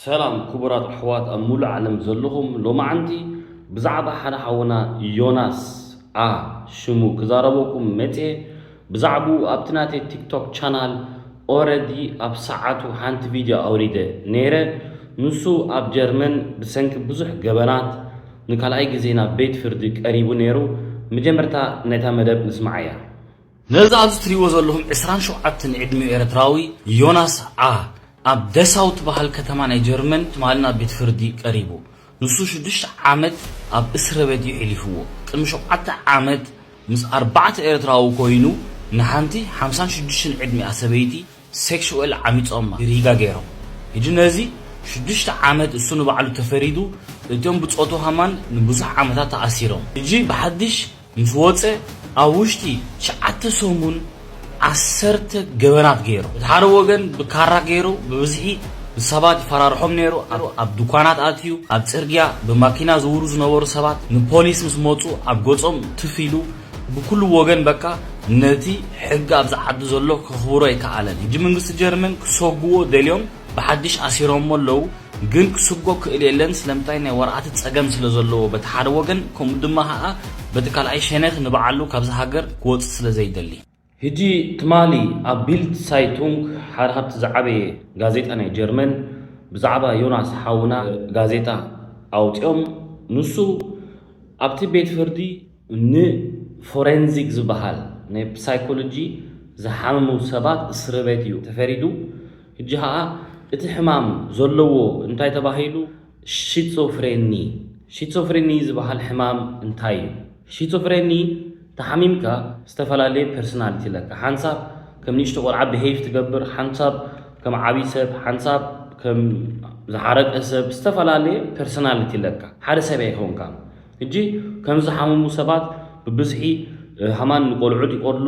ሰላም ክቡራት ኣሕዋት ኣብ ሙሉእ ዓለም ዘለኹም፣ ሎማዓንቲ ብዛዕባ ሓደ ሓውና ዮናስ ኣ ሽሙ ክዛረበኩም መጽየ። ብዛዕባኡ ኣብቲ ናተይ ቲክቶክ ቻናል ኦረዲ ኣብ ሰዓቱ ሓንቲ ቪድዮ ኣውሪደ ነይረ። ንሱ ኣብ ጀርመን ብሰንኪ ብዙሕ ገበናት ንካልኣይ ግዜ ናብ ቤት ፍርዲ ቀሪቡ ነይሩ። መጀመርታ ነታ መደብ ንስማዓያ። ነዚ ኣብዚ ትሪእዎ ዘለኹም ዕስራን ሸውዓተን ዕድሚኡ ኤርትራዊ ዮናስ ዓ ኣብ ደሳው ትበሃል ከተማ ናይ ጀርመን ትማሊ ናብ ቤት ፍርዲ ቀሪቡ። ንሱ ሽዱሽተ ዓመት ኣብ እስረ ቤት እዩ ሒሊፍዎ። ቅድሚ ሸውዓተ ዓመት ምስ ኣርባዕተ ኤርትራዊ ኮይኑ ንሓንቲ ሓምሳን ሽዱሽተን ዕድሚኣ ሰበይቲ ሴክሹዋል ዓሚጾማ ሪጋ ገይሮም። ሕጂ ነዚ ሽዱሽተ ዓመት እሱ ንባዕሉ ተፈሪዱ፣ እቶም ብጾቱ ሃማን ንብዙሕ ዓመታት ተኣሲሮም። ሕጂ ብሓድሽ ምስ ወጸ ኣብ ውሽጢ ትሽዓተ ሰሙን ዓሰርተ ገበናት ገይሩ። እቲ ሓደ ወገን ብካራ ገይሩ ብብዝሒ ንሰባት ይፈራርሖም ነይሩ። ኣብ፣ ኣብ ድኳናት ኣትዩ፣ ኣብ ጽርግያ ብማኪና ዝውሩ ዝነበሩ ሰባት ንፖሊስ ምስ መጹ ኣብ ገጾም ትፍ ኢሉ ብኩሉ ወገን በቃ ነቲ ሕጊ ኣብዚ ዓዲ ዘሎ ከኽብሮ ኣይከኣለን። ሕጂ መንግስቲ ጀርመን ክሰጉዎ ደልዮም ብሓድሽ ኣሲሮሞ ኣለዉ። ግን ክስጎ ክእል የለን፣ ስለምንታይ ናይ ወረቓት ጸገም ስለ ዘለዎ በቲ ሓደ ወገን፣ ከምኡ ድማ ኸኣ በቲ ካልኣይ ሸነኽ ንበዓሉ ካብዚ ሃገር ክወጽእ ስለ ዘይደሊ። ሕጂ ትማሊ ኣብ ቢልድ ሳይቱንግ ሓደ ካብቲ ዝዓበየ ጋዜጣ ናይ ጀርመን ብዛዕባ ዮናስ ሓውና ጋዜጣ ኣውጺኦም። ንሱ ኣብቲ ቤት ፍርዲ ንፎረንዚክ ዝበሃል ናይ ፕሳይኮሎጂ ዝሓመሙ ሰባት እስር ቤት እዩ ተፈሪዱ። ሕጂ ኸኣ እቲ ሕማም ዘለዎ እንታይ ተባሂሉ? ሺዞፍሬኒ። ሺዞፍሬኒ ዝበሃል ሕማም እንታይ እዩ? ሺዞፍሬኒ ተሓሚምካ ዝተፈላለየ ፐርሶናሊቲ ኣለካ። ሓንሳብ ከም ንእሽቶ ቆልዓ ብሄቭ ትገብር፣ ሓንሳብ ከም ዓብዪ ሰብ፣ ሓንሳብ ከም ዝሓረቀ ሰብ፣ ዝተፈላለየ ፐርሶናሊቲ ኣለካ። ሓደ ሰብ ኣይኮንካ። ሕጂ ከም ዝሓመሙ ሰባት ብብዝሒ ሃማን ንቆልዑት ይቆድሉ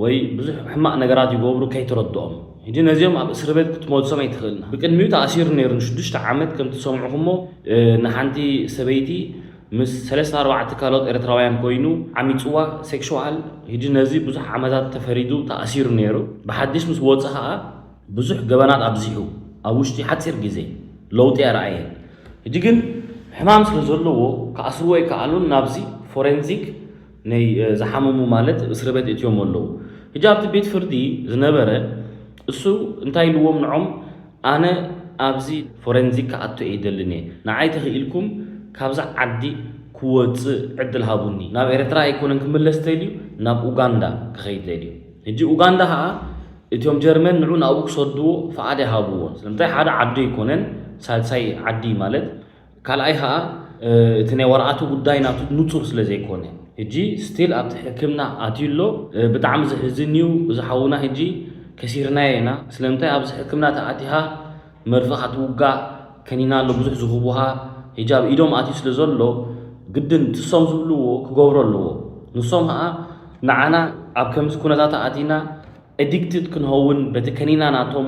ወይ ብዙሕ ሕማቕ ነገራት ይገብሩ ከይትረድኦም። ሕጂ ነዚኦም ኣብ እስር ቤት ክትመልሶም ኣይትኽእልና። ብቅድሚኡ ተኣሲሩ ነይሩ ንሽዱሽተ ዓመት ከም ትሰምዑኹሞ፣ ንሓንቲ ሰበይቲ ምስ ሰለስተ ኣርባዕተ ካልኦት ኤርትራውያን ኮይኑ ዓሚጽዋ ሴክሹዋል። ሕጂ ነዚ ብዙሕ ዓመታት ተፈሪዱ ተኣሲሩ ነይሩ። ብሓድሽ ምስ ወጸ ኸኣ ብዙሕ ገበናት ኣብዚሑ ኣብ ውሽጢ ሓጺር ግዜ ለውጢ ኣርኣየ። ሕጂ ግን ሕማም ስለ ዘለዎ ክኣስርዎ ኣይከኣሉን። ናብዚ ፎረንዚክ ናይ ዝሓመሙ ማለት እስር ቤት እትዮም ኣለዉ። ሕጂ ኣብቲ ቤት ፍርዲ ዝነበረ እሱ እንታይ ኢልዎም ንዖም? ኣነ ኣብዚ ፎረንዚክ ክኣቱ ኣይደልን እየ። ንዓይ ተኽኢልኩም ካብዛ ዓዲ ክወጽእ ዕድል ሃቡኒ። ናብ ኤርትራ ኣይኮነን ክምለስ ደልዩ፣ ናብ ኡጋንዳ ክኸይድ ደልዩ። ሕጂ ኡጋንዳ ኸኣ እትዮም ጀርመን ንዑ ናብኡ ክሰድዎ ፍቓድ ኣይሃብዎን። ስለምንታይ? ሓደ ዓዱ ኣይኮነን፣ ሳልሳይ ዓዲ ማለት። ካልኣይ ኸኣ እቲ ናይ ወረቓቱ ጉዳይ ናቱ ንጹር ስለ ዘይኮነ፣ ሕጂ ስቲል ኣብቲ ሕክምና ኣትዩ ኣሎ። ብጣዕሚ ዘሕዝን እዩ። እዚ ሓውና ሕጂ ከሲርናዮ ኢና። ስለምንታይ? ኣብዚ ሕክምና ተኣቲኻ መርፍእ ክትውጋእ ከኒና ኣሎ ብዙሕ ዝህቡኻ። ሕጂ ኣብ ኢዶም ኣትዩ ስለ ዘሎ ግድን ትሶም ዝብልዎ ክገብሮ ኣለዎ። ንሶም ኸኣ ንዓና ኣብ ከምዚ ኩነታት ኣቲና ኤዲክትድ ክንኸውን በቲ ከኒና ናቶም፣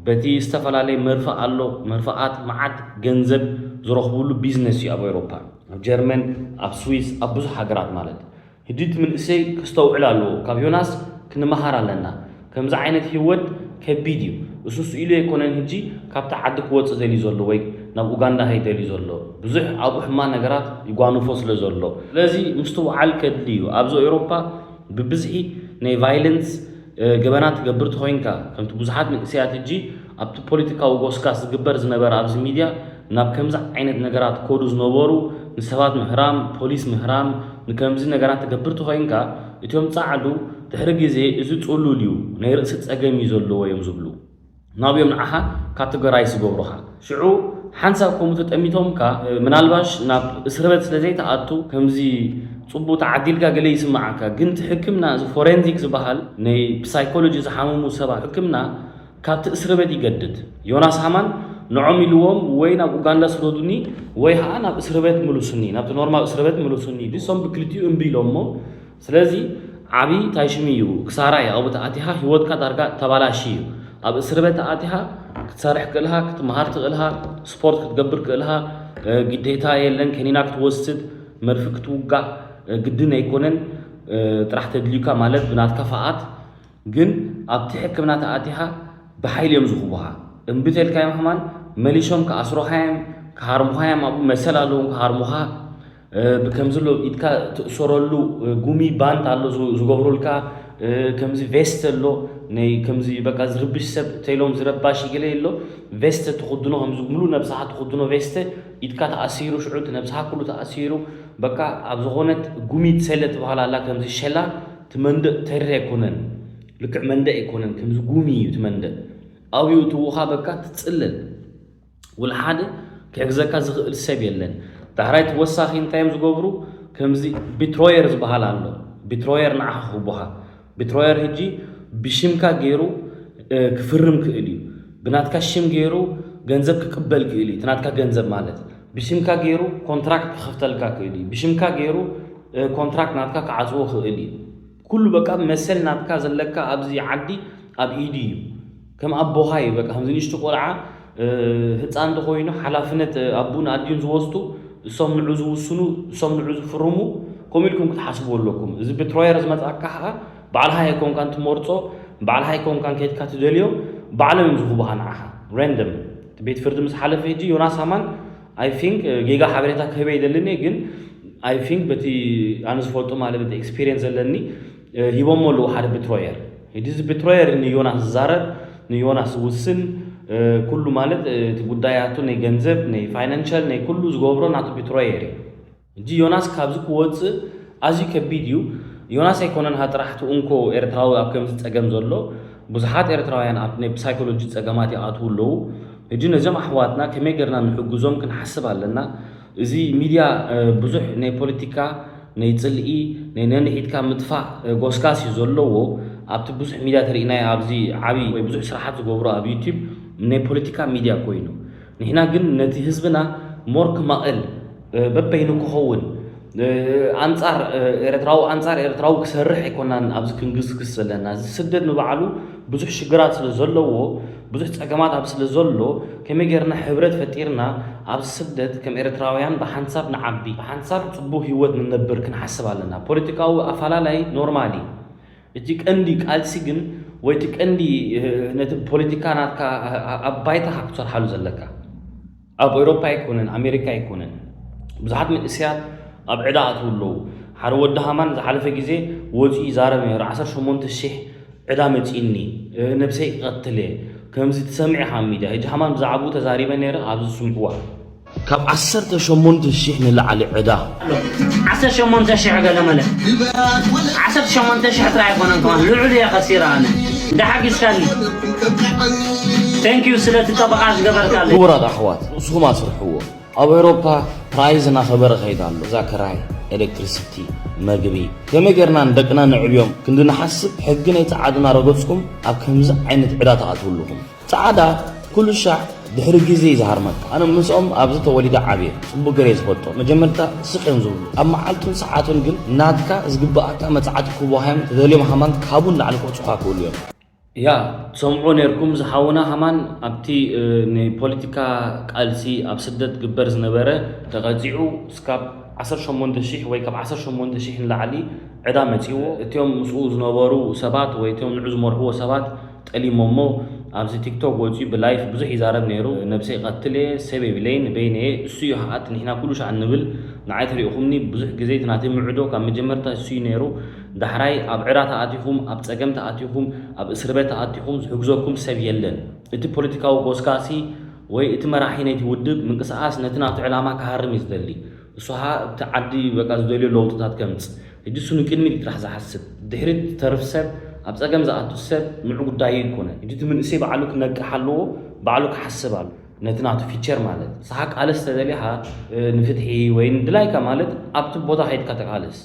በቲ ዝተፈላለየ መርፍእ ኣሎ፣ መርፍኣት መዓት ገንዘብ ዝረኽብሉ ቢዝነስ እዩ ኣብ ኤውሮፓ፣ ኣብ ጀርመን፣ ኣብ ስዊስ፣ ኣብ ብዙሕ ሃገራት ማለት። ሕጂ እቲ መንእሰይ ከስተውዕል ኣለዎ። ካብ ዮናስ ክንመሃር ኣለና። ከምዚ ዓይነት ህይወት ከቢድ እዩ። እሱ ስኢሉ ኣይኮነን ሕጂ ካብቲ ዓዲ ክወጽእ ደልዩ ዘሎ ወይ ናብ ኡጋንዳ ከይድ ደልዩ ዘሎ። ብዙሕ ኣብኡ ሕማቕ ነገራት ይጓንፎ ስለ ዘሎ። ስለዚ ምስትውዓል ከድሊ እዩ። ኣብዚ ኤውሮፓ ብብዝሒ ናይ ቫይለንስ ገበናት ትገብር ተኾይንካ፣ ከምቲ ብዙሓት መንእሰያት ሕጂ ኣብቲ ፖለቲካዊ ጎስጋስ ዝግበር ዝነበረ ኣብዚ ሚድያ ናብ ከምዚ ዓይነት ነገራት ኮዱ ዝነበሩ ንሰባት ምህራም፣ ፖሊስ ምህራም፣ ንከምዚ ነገራት ትገብር ተኾይንካ፣ እቶም ጻዕዱ ድሕሪ ግዜ እዚ ጽሉል እዩ፣ ናይ ርእሲ ጸገም እዩ ዘለዎ እዮም ዝብሉ። ናብዮም ንዓኻ ካተጎራይዝ ዝገብሩኻ። ሽዑ ሓንሳብ ከምኡ ተጠሚቶምካ፣ ምናልባሽ ናብ እስርበት ስለ ዘይትኣቱ ከምዚ ጽቡቕ ተዓዲልካ ገለ ይስምዓካ። ግን እቲ ሕክምና እዚ ፎሬንዚክ ዝበሃል ናይ ብሳይኮሎጂ ዝሓመሙ ሰባት ሕክምና ካብቲ እስርበት ይገድድ። ዮናስ ሃማን ንዖም ኢልዎም ወይ ናብ ኡጋንዳ ስደዱኒ ወይ ኸዓ ናብ እስርበት ምሉሱኒ፣ ናብቲ ኖርማል እስርበት ምሉሱኒ። ንሶም ብክልቲኡ እምቢ ኢሎሞ። ስለዚ ዓቢ ታይሽሚ እዩ፣ ክሳራ እዩ። ኣብኡ ተኣቲኻ ህይወትካ ዳርጋ ተባላሺ እዩ። ኣብ እስርበት ተኣቲኻ ክትሰርሕ ክእልኻ፣ ክትመሃር ትኽእልኻ፣ ስፖርት ክትገብር ክእልኻ፣ ግዴታ የለን ከኒና ክትወስድ፣ መርፊ ክትውጋእ ግድን ኣይኮነን። ጥራሕ ተድልዩካ ማለት ብናትካ ፍቓድ። ግን ኣብቲ ሕክምና ተኣቲኻ ብሓይሊ እዮም ዝኽቡኻ። እምቢ ተልካዮም ሕማን መሊሾም ክኣስሩኻ እዮም፣ ክሃርሙኻ እዮም። ኣብኡ መሰል ኣለዎም ክሃርሙኻ። ብከምዚ ኣሎ ኢድካ ትእሰረሉ ጉሚ ባንት ኣሎ ዝገብሩልካ። ከምዚ ቬስት ኣሎ፣ ናይ ከምዚ በቃ ዝርብሽ ሰብ ተይሎም ዝረባሽ ገለ ኣሎ። ቬስት ትኽድኖ፣ ከምዚ ሙሉእ ነብስኻ ትኽድኖ ቬስት፣ ኢድካ ተኣሲሩ፣ ሽዑ እቲ ነብስኻ ኩሉ ተኣሲሩ። በቃ ኣብ ዝኾነት ጉሚ ትሰለ ትበሃል ኣላ፣ ከምዚ ሸላ። እቲ መንደእ ተሪር ኣይኮነን፣ ልክዕ መንደእ ኣይኮነን፣ ከምዚ ጉሚ እዩ እቲ መንደእ። ኣብኡ እትውኻ በቃ ትጽለል። ውልሓደ ክሕግዘካ ዝኽእል ሰብ የለን። ዳሕራይ ተወሳኺ እንታይ እዮም ዝገብሩ? ከምዚ ቢትሮየር ዝበሃል ኣሎ። ቢትሮየር ንዓኻ ክህቡኻ። ቢትሮየር ሕጂ ብሽምካ ገይሩ ክፍርም ክእል እዩ። ብናትካ ሽም ገይሩ ገንዘብ ክቅበል ክእል እዩ። እቲ ናትካ ገንዘብ ማለት ብሽምካ ገይሩ ኮንትራክት ክኸፍተልካ ክእል እዩ። ብሽምካ ገይሩ ኮንትራክት ናትካ ክዓጽዎ ክእል እዩ። ኩሉ በቃ መሰል ናትካ ዘለካ ኣብዚ ዓዲ ኣብ ኢዱ እዩ። ከም ኣቦኻ እዩ። በቃ ከምዚ ንእሽቱ ቆልዓ ህፃን እንተኮይኑ ሓላፍነት ኣቡን ኣዲን ዝወስዱ፣ እሶም ንዑ ዝውስኑ፣ እሶም ንዑ ዝፍርሙ፣ ከምኡ ኢልኩም ክትሓስቡ ኣለኩም። እዚ ብትሮየር ዝመፅኣካ ከዓ ባዕልኻ ኣይኮንካን ትመርፆ፣ ባዕልኻ ኣይኮንካን ከይድካ ትደልዮ፣ ባዕሎም እዮም ዝህቡኻ ንዓኻ። ራንደም ቤት ፍርዲ ምስ ሓለፈ ሕጂ ዮናስ ሃማን፣ I think፣ ጌጋ ሓበሬታ ክህበ ይደልን እየ፣ ግን I think በቲ ኣነ ዝፈልጦ ማለት በቲ ኤክስፒሪየንስ ዘለኒ ሂቦሞ ኣለዉ ሓደ ብትሮየር። ሕጂ እዚ ብትሮየር ንዮናስ ዝዛረብ፣ ንዮናስ ዝውስን፣ ኩሉ ማለት እቲ ጉዳያቱ ናይ ገንዘብ፣ ናይ ፋይናንሻል፣ ናይ ኩሉ ዝገብሮ ናቱ ብትሮየር እዩ። ሕጂ ዮናስ ካብዚ ክወፅእ ኣዝዩ ከቢድ እዩ። ዮናስ ኣይኮነን ሃ ጥራሕ እቲ እንኮ ኤርትራዊ ኣብ ከምዚ ፀገም ዘሎ፣ ብዙሓት ኤርትራውያን ኣብ ናይ ብሳይኮሎጂ ፀገማት ይኣትዉ ኣለዉ። ሕጂ ነዞም ኣሕዋትና ከመይ ጌርና ንሕግዞም ክንሓስብ ኣለና። እዚ ሚድያ ብዙሕ ናይ ፖለቲካ፣ ናይ ፅልኢ፣ ናይ ነንሒትካ ምጥፋእ ጎስጋስ እዩ ዘለዎ። ኣብቲ ብዙሕ ሚድያ ተሪእናዮ ኣብዚ ዓብዪ ወይ ብዙሕ ስራሓት ዝገብሩ ኣብ ዩቲብ ናይ ፖለቲካ ሚድያ ኮይኑ፣ ንሕና ግን ነቲ ህዝብና ሞር ክማቕል በበይኑ ክኸውን ኣንጻር ኤርትራዊ ኣንጻር ኤርትራዊ ክሰርሕ ኣይኮናን ኣብዚ ክንግስግስ ዘለና። እዚ ስደት ንባዕሉ ብዙሕ ሽግራት ስለ ዘለዎ፣ ብዙሕ ጸገማት ኣብ ስለ ዘሎ፣ ከመይ ጌርና ሕብረት ፈጢርና ኣብዚ ስደት ከም ኤርትራውያን ብሓንሳብ ንዓቢ፣ ብሓንሳብ ጽቡቕ ህይወት ንነብር ክንሓስብ ኣለና። ፖለቲካዊ ኣፈላላይ ኖርማል እዩ። እቲ ቀንዲ ቃልሲ ግን ወይ እቲ ቀንዲ ነቲ ፖለቲካ ናትካ ኣብ ባይታኻ ክትሰርሓሉ ዘለካ። ኣብ ኤውሮፓ ኣይኮነን፣ ኣሜሪካ ኣይኮነን። ብዙሓት መንእሰያት ኣብ ዕዳ ኣትዉ ኣለዉ። ሓደ ወዲ ሃማን ዝሓለፈ ግዜ ወፂኡ ይዛረብ ነይሩ። ዓሰርተ ሸሞንተ ሽሕ ዕዳ መፂእኒ፣ ነብሰይ ክቐትል እየ፣ ከምዚ ትሰምዕ ኢኻ ኣብ ሚድያ። ሕጂ ሃማን ብዛዕባኡ ተዛሪበ ነይረ፣ ኣብዚ ዝስምዕዋ። ካብ ዓሰርተ ሸሞንተ ሽሕ ንላዕሊ ዕዳ። ዓሰርተ ሸሞንተ ሽሕ ገለ መለ። ዓሰርተ ሸሞንተ ሽሕ ጥራይ ኣይኮነን ከማን፣ ልዑል እየ ከሲረ ኣነ። እንዳሓጊዝካኒ። Thank you ስለቲ ጠበቓ ዝገበርካለይ። ክቡራት ኣሕዋት፣ ንስኹም ኣስርሕዎ። ኣብ ኤውሮፓ ፕራይዝ እናኸበረ ኸይድ ኣሎ። እዛ ክራይ፣ ኤሌክትሪሲቲ፣ መግቢ፣ ከመይ ጌርና ንደቅና ነዕብዮም ክንዲ ንሓስብ ሕጊ ናይ ጸዓዱ እናረገጽኩም ኣብ ከምዚ ዓይነት ዕዳ ትኣትዉ ኣለኹም። ጸዓዳ ኩሉ ሻዕ ድሕሪ ግዜ እዩ ዝሃርመካ። ኣነ ምስኦም ኣብዚ ተወሊደ ዓብየ፣ ጽቡቅ ገይረ እየ ዝፈልጦ። መጀመርታ ስቕ እዮም ዝብሉ። ኣብ መዓልቱን ሰዓቱን ግን ናትካ ዝግብኣካ መጽዓቲ ክህቡኻ እዮም። ተደልዮም ሃማን ካብኡ ንላዕሊ ክቕጽዑኻ ክእሉ እዮም። ያ፣ ትሰምዑ ነይርኩም፣ ዝሓውና ሃማን ኣብቲ ናይ ፖለቲካ ቃልሲ ኣብ ስደት ግበር ዝነበረ ተቐጺዑ እስካብ ዓሰርተ ሸሞንተ ሽሕ ወይ ካብ ዓሰርተ ሸሞንተ ሽሕ ንላዕሊ ዕዳ መጺዎ። እቲኦም ምስኡ ዝነበሩ ሰባት ወይ እቲኦም ንዑ ዝመርሕዎ ሰባት ጠሊሞሞ። ኣብዚ ቲክቶክ ወጺኡ ብላይፍ ብዙሕ ይዛረብ ነይሩ። ነብሰይ ይቐትል እየ፣ ሰብ የብለይን፣ በይነ እየ፣ እሱ እዩ ሃኣት፣ ንሕና ኩሉ ሻዕ እንብል፣ ንዓይ ተሪእኹምኒ፣ ብዙሕ ግዜ እቲ ናተይ ምዕዶ ካብ መጀመርታ እሱ እዩ ነይሩ። ዳሕራይ ኣብ ዕዳ ተኣቲኹም፣ ኣብ ጸገም ተኣቲኹም፣ ኣብ እስርቤት ተኣቲኹም ዝሕግዘኩም ሰብ የለን። እቲ ፖለቲካዊ ጎስጋሲ ወይ እቲ መራሒ ናይቲ ውድብ ምንቅስቓስ ነቲ ናቱ ዕላማ ክሃርም እዩ ዝደሊ። እሱ ኸኣ ኣብቲ ዓዲ በቃ ዝደልዮ ለውጥታት ከምጽእ። ሕጂ እሱ ንቅድሚት ጥራሕ ዝሓስብ፣ ድሕሪት ዝተርፍ ሰብ፣ ኣብ ጸገም ዝኣቱ ሰብ ንዑ ጉዳዩ ኣይኮነን። ሕጂ እቲ መንእሰይ ባዕሉ ክነቅሕ ኣለዎ፣ ባዕሉ ክሓስብ ኣለዎ። ነቲ ናቱ ፊቸር ማለት ንስኻ ቃለስ ተደሊኻ ንፍትሒ ወይ ንድላይካ ማለት ኣብቲ ቦታ ከይድካ ተቃለስ።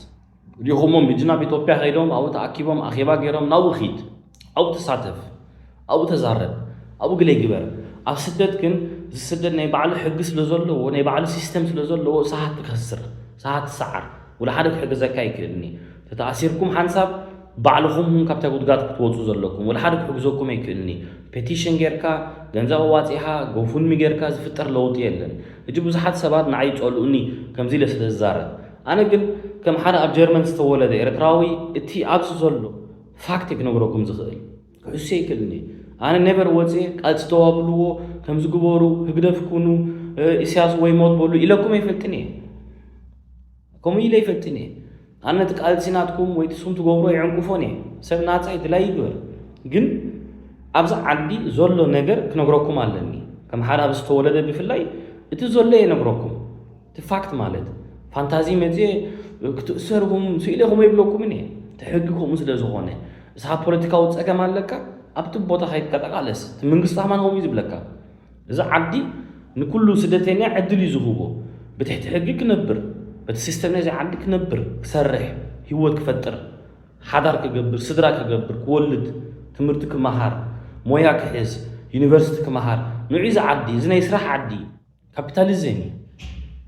ሪኹሞም ሕጂ ናብ ኢትዮጵያ ከይዶም ኣብኡ ተኣኪቦም ኣኼባ ገይሮም ናብኡ ኺድ፣ ኣብኡ ተሳተፍ፣ ኣብኡ ተዛረብ፣ ኣብኡ ግለይ ግበር። ኣብ ስደት ግን እዚ ስደት ናይ ባዕሉ ሕጊ ስለ ዘለዎ ናይ ባዕሉ ሲስተም ስለ ዘለዎ ሰሃት ትከስር፣ ሰሃት ትሰዓር። ወላ ሓደ ክሕግዘካ ኣይክእልኒ። ተተኣሲርኩም ሓንሳብ ባዕልኹም እውን ካብታ ጉድጋድ ክትወፁ ዘለኩም። ወላ ሓደ ክሕግዘኩም ኣይክእልኒ። ፔቲሽን ጌርካ፣ ገንዘብ ኣዋፂኻ፣ ጎፉንሚ ጌርካ ዝፍጠር ለውጢ የለን። ሕጂ ብዙሓት ሰባት ንዓይ ይፀልኡኒ ከምዚ ኢለ ስለ ዝዛረብ። ኣነ ግን ከም ሓደ ኣብ ጀርመን ዝተወለደ ኤርትራዊ እቲ ኣብዚ ዘሎ ፋክት ክነግረኩም ዝኽእል። ክሕሱ ኣይክእልኒ። ኣነ ኔቨር ወፅየ ቃልሲ ተዋብልዎ፣ ከምዚ ግበሩ፣ ህግደፍ ኩኑ፣ ኢሳያስ ወይ ሞት በሉ ኢለኩም ኣይፈልጥን እየ። ከምኡ ኢለ ኣይፈልጥን እየ። ኣነ እቲ ቃልሲ ናትኩም ወይ እቲ ስም ትገብሮ ይዕንቅፎን እየ። ሰብ ናፃ እዩ፣ ድላይ ይግበር። ግን ኣብዚ ዓዲ ዘሎ ነገር ክነግረኩም ኣለኒ። ከም ሓደ ኣብ ዝተወለደ ብፍላይ እቲ ዘሎ የነግረኩም። እቲ ፋክት ማለት ፋንታዚ መፅየ ክትእሰር ኢኹም ስኢለ ኢኹም ኣይብለኩምን እየ። እቲ ሕጊ ከምኡ ስለ ዝኾነ፣ እሳ ፖለቲካዊ ፀገም ኣለካ ኣብቲ ቦታ ከይድካ ተቃለስ። እቲ መንግስቲ ከማን ከምኡ እዩ ዝብለካ። እዚ ዓዲ ንኩሉ ስደተኛ ዕድል እዩ ዝህቦ። ብትሕቲ ሕጊ ክነብር፣ በቲ ሲስተም ናይዚ ዓዲ ክነብር፣ ክሰርሕ፣ ህይወት ክፈጥር፣ ሓዳር ክገብር፣ ስድራ ክገብር፣ ክወልድ፣ ትምህርቲ ክመሃር፣ ሞያ ክሕዝ፣ ዩኒቨርሲቲ ክመሃር፣ ንዑ እዚ ዓዲ፣ እዚ ናይ ስራሕ ዓዲ እዩ። ካፒታሊዝም እዩ።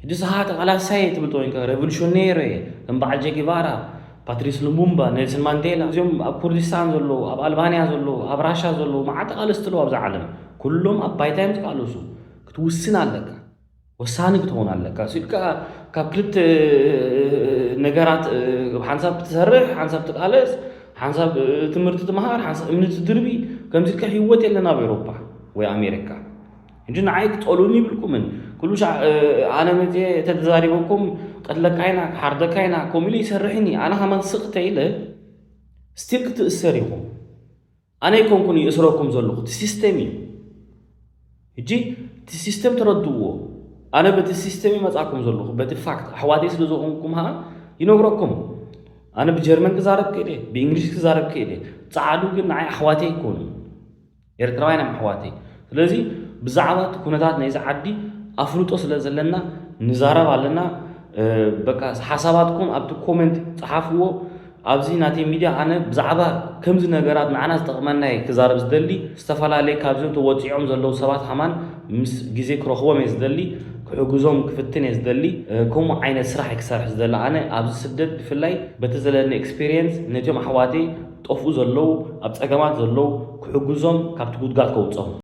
ሕጂ ስኻ ተቓላሳይ ትብል ተኮይንካ፣ ሬቮሉሽኔር እየ፣ ከም በዓል ቼ ጌቫራ፣ ፓትሪስ ሉሙምባ፣ ኔልሰን ማንዴላ፣ እዚኦም ኣብ ኩርዲስታን ዘለዉ፣ ኣብ ኣልባንያ ዘለዉ፣ ኣብ ራሻ ዘለዉ መዓት ተቓለስቲ ኣለዉ ኣብዛ ዓለም። ኩሎም ኣብ ባይታ እዮም ዝቃለሱ። ክትውስን ኣለካ። ወሳኒ ክትኸውን ኣለካ። ስኢልካ ካብ ክልተ ነገራት፣ ሓንሳብ ትሰርሕ፣ ሓንሳብ ትቃለስ፣ ሓንሳብ ትምህርቲ ትምሃር፣ ሓንሳብ እምኒ ትድርቢ፣ ከምዚ ኢልካ ህይወት የለን ኣብ ኤውሮፓ ወይ ኣሜሪካ። እንጂ ንዓይ ክጸሉኒ ይብልኩምን። ኩሉ ሻዕ ኣነ መጽየ ተተዛሪበኩም ቀትለካ ኢና፣ ሓርደካ ኢና፣ ከምኡ ኢሉ ይሰርሕኒ። ኣነ ከማን ስቕ ተኢለ ስቲል ክትእሰር ኢኹም። ኣነ ኣይኮንኩን ይእስረኩም ዘለኹ፣ እቲ ሲስተም እዩ። ሕጂ እቲ ሲስተም ተረድእዎ። ኣነ በቲ ሲስተም ይመጻኩም ዘለኹ፣ በቲ ፋክት ኣሕዋተይ ስለ ዝኾንኩም ኸዓ ይነግረኩም። ኣነ ብጀርመን ክዛረብ ክእለ፣ ብእንግሊሽ ክዛረብ ክእለ። ጸዓዱ ግን ንዓይ ኣሕዋተይ ኣይኮኑን። ኤርትራውያን እዮም ኣሕዋተይ። ስለዚ ብዛዕባ እቲ ኩነታት ናይዚ ዓዲ ኣፍልጦ ስለ ዘለና ንዛረብ ኣለና። በቃ ሓሳባትኩም ኣብቲ ኮመንት ጸሓፍዎ። ኣብዚ ናተይ ሚድያ ኣነ ብዛዕባ ከምዚ ነገራት ንዓና ዝጠቕመና እየ ክዛረብ ዝደሊ። ዝተፈላለየ ካብዚኦም ተወፂዖም ዘለዉ ሰባት ሃማን ምስ ግዜ ክረኽቦም እየ ዝደሊ፣ ክሕግዞም ክፍትን እየ ዝደሊ። ከምኡ ዓይነት ስራሕ እየ ክሰርሕ ዝደሊ ኣነ ኣብዚ ስደት ብፍላይ በቲ ዘለኒ ኤክስፔሪየንስ ነቲኦም ኣሕዋተይ ጠፍኡ ዘለዉ ኣብ ፀገማት ዘለዉ ክሕግዞም ካብቲ ጉድጋት ከውፅኦም።